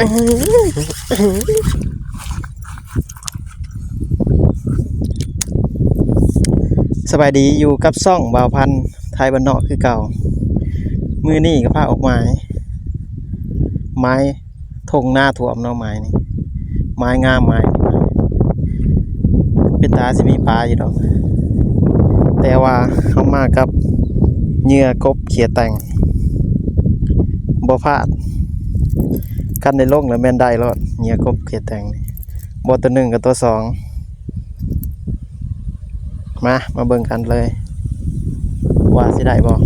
ສະບາຍດີ ຢູ່ກັບຊ່ອງບ່າວພັນ ໄທບ້ານນອກຄືເກົ່າ. ມື້ນີ້ກໍພາອອກໝາຍ ໝາຍ ທົ່ງນາຖ້ວມເນາະ ໝາຍນີ້ ໝາຍງາມ ໝາຍນີ້ ເປັນຕາຊິມີປາຢູ່ດອກ ແຕ່ວ່າເຮົາມາກັບເຫຍື່ອກົບເຂຍແຕ່ງ ບໍ່ພາດ ຄັນໄດ້ລົງແລ້ວແມ່ນໄດ້ໂລດ ເຫຍື່ອກົບເຂຍແຕ່ງນີ້ ບໍ່ຕົວໜຶ່ງກໍຕົວສອງ. ມາ ມາເບິ່ງກັນເລີຍ ວ່າຊິໄດ້ບໍ່.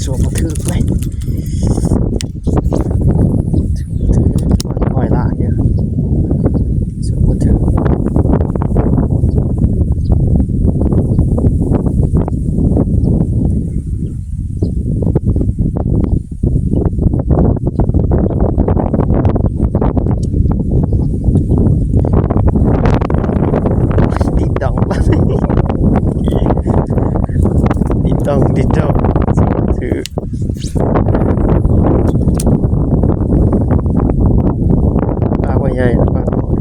ສວມບໍ່ຖືກເລີຍ ສວມບໍ່ຖືກ ຄ່ອຍໆລາກຢູ່ ສວມບໍ່ຖືກ. ຕິດດອງ ຕິດດອງ ຕິດດອງ ຖືກ ປາບໍ່ໃຫຍ່ ປານ້ອຍ.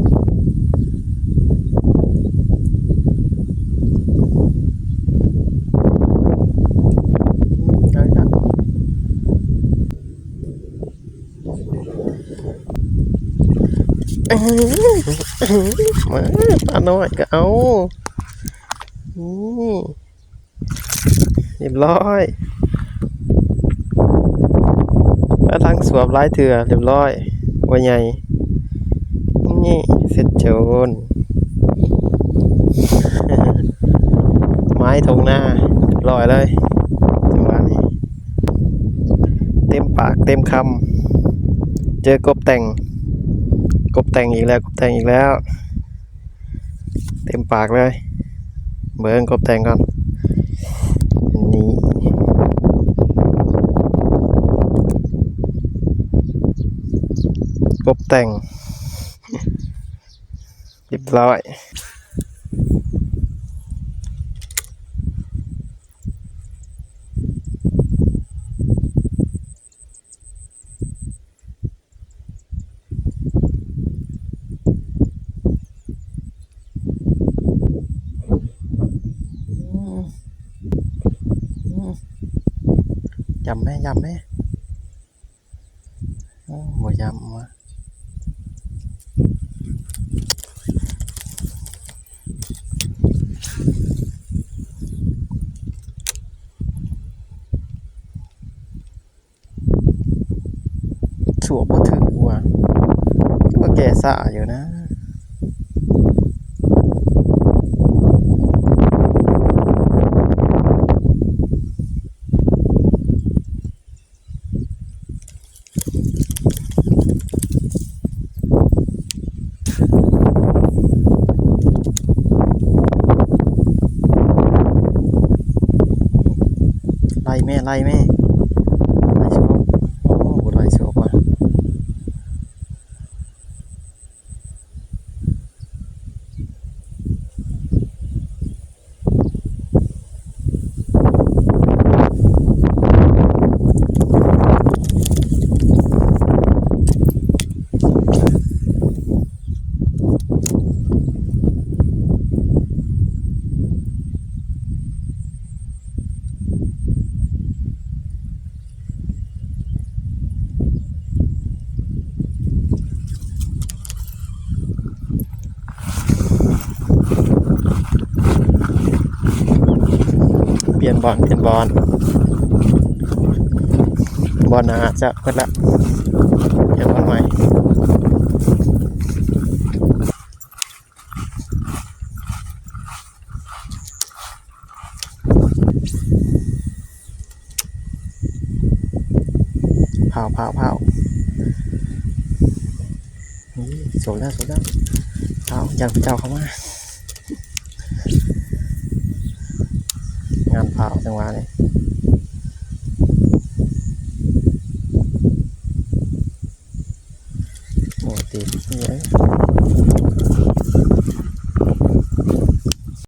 ໄດ້ລະ ມາ ປານ້ອຍກໍເອົາ ນີ້ ຮຽບຮ້ອຍ ກຳລັງສວມຫຼາຍເທື່ອ ຮຽບຮ້ອຍ ບໍ່ໃຫຍ່ ນີ້ ເສັດໂຈນ ໝາຍທົ່ງນາ ຮຽບຮ້ອຍເລີຍ ຈັງຫວະນີ້ ເຕັມປາກເຕັມຄຳ ເຈີກົບແຕ່ງ ກົບແຕ່ງອີກແລ້ວ ກົບແຕ່ງອີກແລ້ວ. ເຕັມປາກເລີຍ ເບິ່ງກົບແຕ່ງກ່ອນ ນີ້ ກົບແຕ່ງ ຮຽບຮ້ອຍ. ຢຳແມ້ ຢຳແມ້ ໂອ້ ບໍ່ຢຳວ່າ. ສວມບໍ່ຖືກວ່າ ຄືວ່າແກ່ຊ້າຢູ່ນະ. ໄລ່ແມ່ ໄລ່ແມ່ ໄລ່ສວບ ໂອ້ ບໍ່ໄລ່ສວບວ່າ. ປ່ຽນບ່ອນ ປ່ຽນບ່ອນ. ບ່ອນໜ້າຈະເບິດລະ ປ່ຽນບ່ອນໃໝ່. ພ້າວໆໆ ນີ້ ສົມແລ້ວ ສົມແລ້ວ ພ້າວ ຢ້ານເຂົາເຈົ້າເຂົ້າມາ ງານພ້າວ ຈັງຫວະນີ້.